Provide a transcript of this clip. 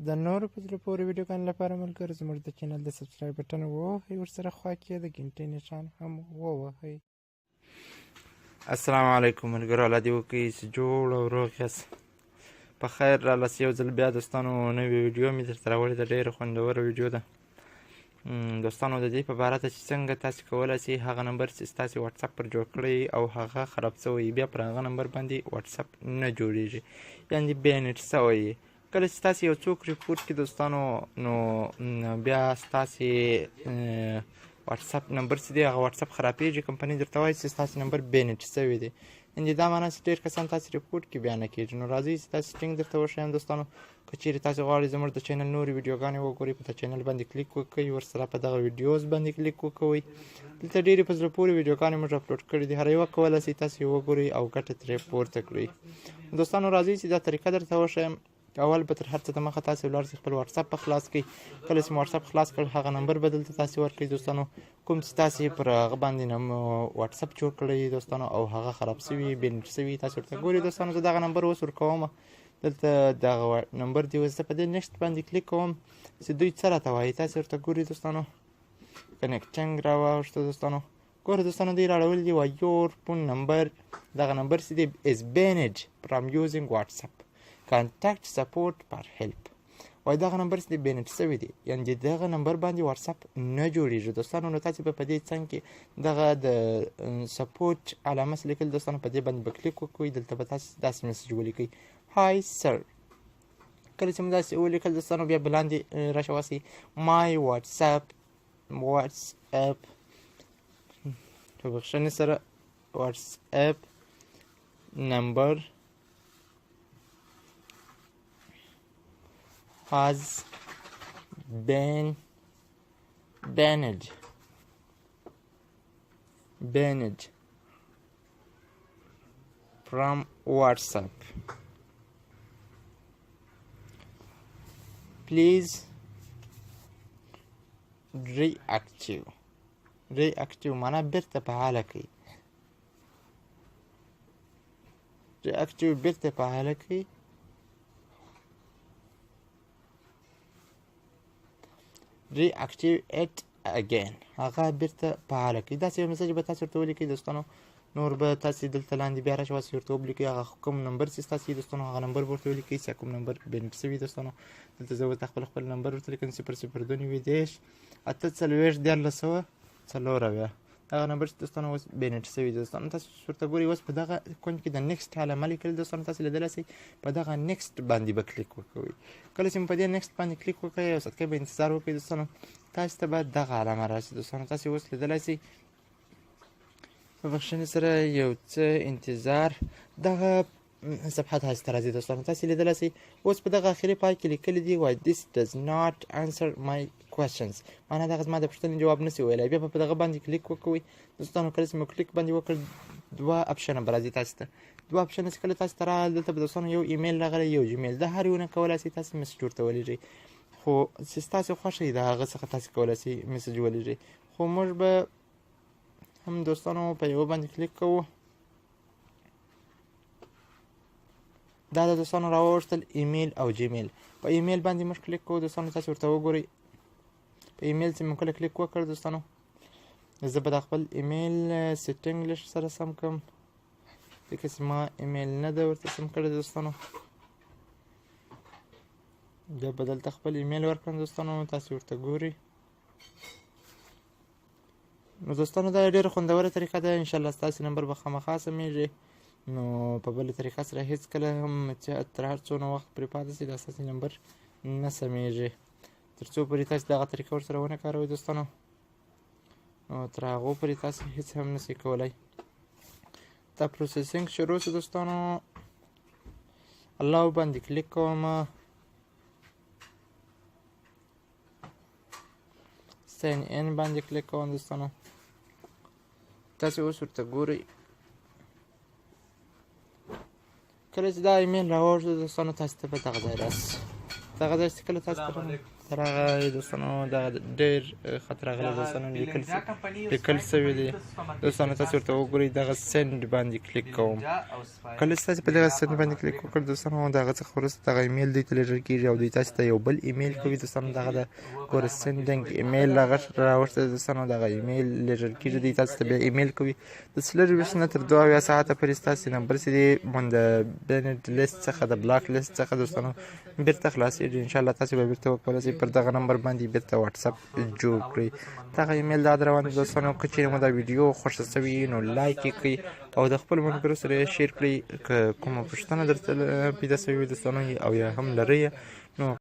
د نورو په زړه پورې ویډیوګانو لپاره ملګرو زموږ د چینل د subscribe button ووهئ، ورسره خوا کې د ګنټې نشان هم ووهئ. السلام علیکم ملګرو، الله دې وکړي چې جوړ او روغ یاست. په خیر رالاس یو ځل بیا دوستانو نوې ویډیو مې درته راوړې ده، ډېره خوندوره ویډیو ده دوستانو. د دې په باره ده چې څنګه تاسو کولی شئ هغه نمبر چې ستاسو واتساپ پر جوړ کړی او هغه خراب شوی، بیا پر هغه نمبر باندې واتساپ نه جوړیږي، یعنې banned شوی. کله چې تاسو یو څوک report کړي دوستانو، نو بیا ستاسو واتساپ نمبر چې دی هغه واتساپ خرابېږي. کمپنۍ درته وایي چې ستاسو نمبر banned شوی دی، یعنې دا معنا چې ډېر کسان تاسو report کې بیا نه کېږي. نو راځئ چې تاسو setting درته وښیم دوستانو. که چیرې تاسو غواړئ زموږ د چینل نورې ویډیوګانې وګورئ، په چینل باندې کلیک وکړئ، ورسره په دغه videos باندې کلیک وکړئ. دلته ډېرې په زړه پورې ویډیوګانې موږ اپلوډ کړې دي، هره یوه کولی شئ تاسو یې وګورئ او ګټه ترې پورته کړئ. دوستانو، راځئ چې دا طریقه درته وښیم. اول به تر هر څه د مخه تاسو ولاړ شئ، خپل واتساپ په خلاص کړئ. کله چې مو واتساپ خلاص کړ، هغه نمبر به دلته تاسو ورکړئ دوستانو، کوم چې تاسو پر هغه باندې واتساپ جوړ کړی دوستانو او هغه خراب شوي، banned شوي. تاسو ورته ګورئ دوستانو، زه دغه نمبر اوس ورکوم. دلته دغه نمبر دی، اوس زه په دې next باندې کلیک کوم چې دوی څه راته وایي. تاسو ورته ګورئ دوستانو، connecting راواوښته دوستانو. ګوره دوستانو، دوی راړولي دي، وایي your phone number، دغه نمبر چې دی، is banned from using WhatsApp، contact support for help. وای دغه نمبر چې دی banned شوی دی، یعنې دغه نمبر باندې واتساپ نه جوړیږي دوستانو. نو تاسو به په دې څنګ کې دغه د support علامه لیکل دوستانو، په دې باندې به کلیک وکړئ. دلته به تاسو داسې message ولیکئ: "Hi sir". کله چې مو داسې ولیکل دوستانو، بیا به لاندې راشه واسئ، my WhatsApp په بخښنې سره WhatsApp number has been banned from WhatsApp. Please reactive. Reactive معنا بیرته فعاله کړئ. Reactive بیرته فعاله کړئ. Reactive it again، هغه بیرته فعاله کړئ. داسې یو message به تاسو ورته ولیکئ دوستانو. نور به تاسو دلته لاندې بیا راشئ، ورته ولیکئ هغه کوم نمبر چې ستاسو دوستانو، هغه نمبر به ورته ولیکئ چې کوم نمبر banned شوي دوستانو. دلته زه ورته خپل نمبر ورته لیکم: 0092 30 48 1374. دغه نمبر چې دوستانو اوس banned شوي دوستانو، تاسو ورته ګورئ. اوس په دغه کونج کې د next علامه لیکل دوستانو، تاسو لیدلی شئ. په دغه next باندې به کلیک وکړئ. کله چې مو په دې next باندې کلیک وکړئ، یو ساعت به انتظار وکړئ دوستانو، تاسو ته به دغه علامه راشي دوستانو. تاسو اوس لیدلی شئ، په بخښنې سره یو څه انتظار، دغه صفحه تاسو ته راځي دوستانو. تاسو لیدلی شئ، اوس په دغه اخري پای کې لیکلي دي، وایي "This does not answer my questions"، معنا دغه زما د پوښتنې جواب نسی ویلی. بیا په دغه باندې کلیک وکړئ دوستانو. کله چې مو کلیک باندې وکړ، دوه option ه به راځي تاسو ته. دوه option ه چې کله تاسو ته راغلل، دلته به دوستانو یو ایمیل راغلی، یو جیمیل. د هر یو نه کولی شئ تاسو message ورته ولیږئ، خو چې ستاسو خوښه وي د هغه څخه تاسو کولی شئ message ولیږئ. خو موږ به هم دوستانو په یوه باندې کلیک کوو. دا د دوستانو راوغوښتل ایمیل او جیمیل. په ایمیل باندې موږ کلیک کوو دوستانو. تاسو ورته وګورئ، په ایمیل چې موږ کله کلیک وکړ دوستانو، زه به د خپل ایمیل setting لږ سره سم کړم، ځکه چې ما ایمیل نه ده ورته سم کړی دوستانو. بیا به دلته خپل ایمیل ورکړم دوستانو، تاسو ورته ګورئ. نو دوستانو، دا ډېره خوندوره طریقه ده. انشاءالله ستاسو نمبر به خامخا سمېږي. نو په بله طریقه سره هېڅکله هم چې تر هر څونه وخت پرې پاتې شي، دا ستاسو نمبر نه سمېږي، تر څو پورې تاسو دغه طریقه ورسره ونه کاروئ دوستانو. نو تر هغو پورې تاسو هېڅ هم نشئ کولی. دا processing شروع شو دوستانو. allow باندې کلیک کوم، sign in باندې کلیک کوم دوستانو. تاسو اوس ورته ګورئ، کله چې دا ایمیل راوړو دوستانو، تاسو ته به دغه ځای راسي. دغه ځای چې کله تاسو ته خط راغی دوستانو، دغه ډېر خط راغلی دغه دوستانو، لیکل بلنډا کمپنی او لیکل سپایر سوي کمپنی دي ته سپما دوستانو. کې تاسو ورته وګورئ، دغه send باندې کلیک کوم. بلنډا او سپایر کله چې تاسو په دغه بلنډا send باندې فارما کلیک درې وکړ دوستانو، دغه څخه وروسته دغه ایمیل دوی ته لېږل کېږي او دوی تاسو ته یو بل ایمیل کوي دوستانو. دغه د ګوره sending email راوښته دوستانو، دغه ایمیل لېږل کېږي، دوی تاسو ته بیا ایمیل کوي. د 24 نه تر 72 ساعته پورې ستاسو نمبر چې دی د banned list څخه، د block list څخه دوستانو بیرته خلاصېږي. ان شاء الله تاسو به بیرته وکولای شئ پر دغه نمبر باندې بیرته واتساپ جوړ کړئ. دغه ایمیل دا روان دی دوستانو. که چیرې مو دا ویډیو خوښه سوي نو like یې کړئ او د خپل ملګرو سره یې share کړئ. که کومه پوښتنه درته پیدا سوي وي دوستانو او یا هم لرئ نو